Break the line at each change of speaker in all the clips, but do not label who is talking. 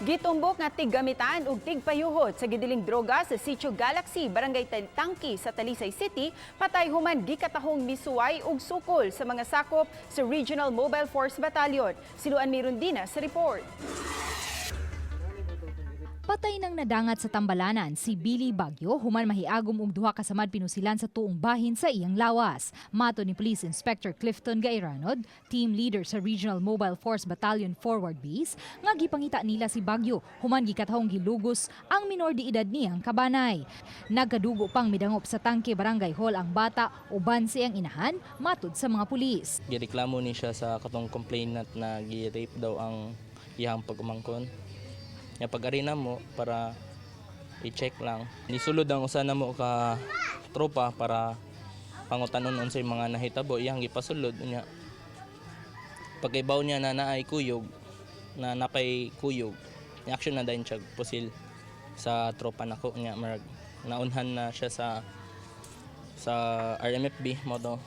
Gitumbok nga tiggamitan ug tigpayuhot sa gidiling droga sa Sitio Galaxy, Barangay Tangki sa Talisay City, patay human gikatahong misuway ug sukol sa mga sakop sa Regional Mobile Force Battalion. Si Luan Mirundina sa report.
Patay nang nadangat sa tambalanan si Billy Bagyo human mahiagom og duha ka samad pinusilan sa tuong bahin sa iyang lawas. Matod ni Police Inspector Clifton Gairanod, team leader sa Regional Mobile Force Battalion Forward Base, nga gipangita nila si Bagyo human gikatahong gilugos ang minor de edad niyang kabanay. Nagkadugo pang midangop sa Tangke Barangay Hall ang bata uban sa iyang inahan, matud sa mga pulis.
Gireklamo ni siya sa katong complainant na gi-rape daw ang iyang pag-umangkon. Ya pag-ari namo para i-check lang. Nisulod ang usa namo ka tropa para pangutanon unsay mga nahitabo, iyang gipasulod niya. Pagkaibaw niya na naay kuyog, na napay kuyog, ni action na dayon siya pusil sa tropa nako niya, marag naunhan na siya sa RMFB mo to.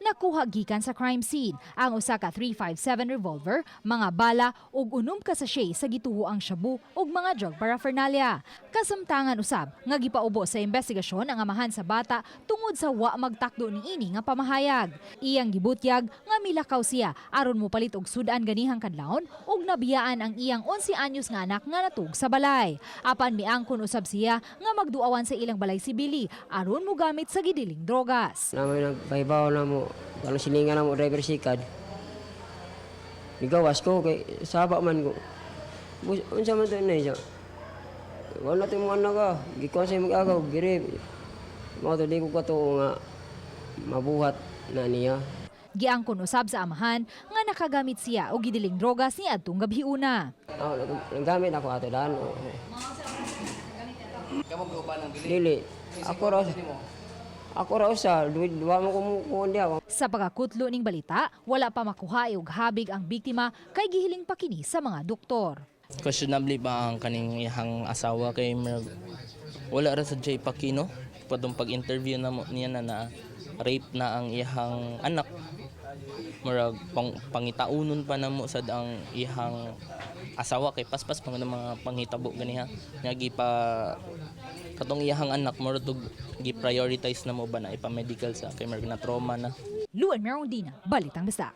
Nakuha gikan sa crime scene ang usa ka 357 revolver, mga bala ug 6 ka sachet sa gituho ang shabu ug mga drug paraphernalia. Kasamtangan usab nga gipaubo sa investigasyon ang amahan sa bata tungod sa wa magtakdo niini nga pamahayag. Iyang gibutyag nga milakaw siya aron mopalit og sudan ganihang kadlawon ug nabiyaan ang iyang 11 anyos nga anak nga natug sa balay. Apan miangkon usab siya nga magduawan sa ilang balay si Billy aron mogamit sa gidiling drogas.
Naman nagpahibaw na mo, kanang silingan na mo driver sikad. Nigawas ko kay saba man ko. Unsa man to na siya? Wala to mo anak ka. Gikuan sa imong agaw, giri. Mao to di ko katuo nga mabuhat na niya.
Giangkon usab sa amahan nga nakagamit siya og gidiling drogas ni adtong gabhiuna.
Ako, naggamit ako ato daan. Oo. Dili. Ako ra. Ako ra usa, duwa duwa mo kumukuha diha.
Sa pagkakutlo ning balita, wala pa makuha og habig ang biktima kay gihiling pa kini sa mga doktor.
Questionably ba ang kaning iyang asawa kay murag wala ra sa Jay Pakino padung pag-interview na mo niya na na rape na ang iyang anak, murag pangitaunon pa namo sad ang iyang asawa kay paspas pa man ang mga panghitabo ganiha nga gipa katong iyang anak, murag tug gi-prioritize na mo ba na ipa-medical sa kay murag na trauma na.
Luan Merondina, Balitang Bisdak.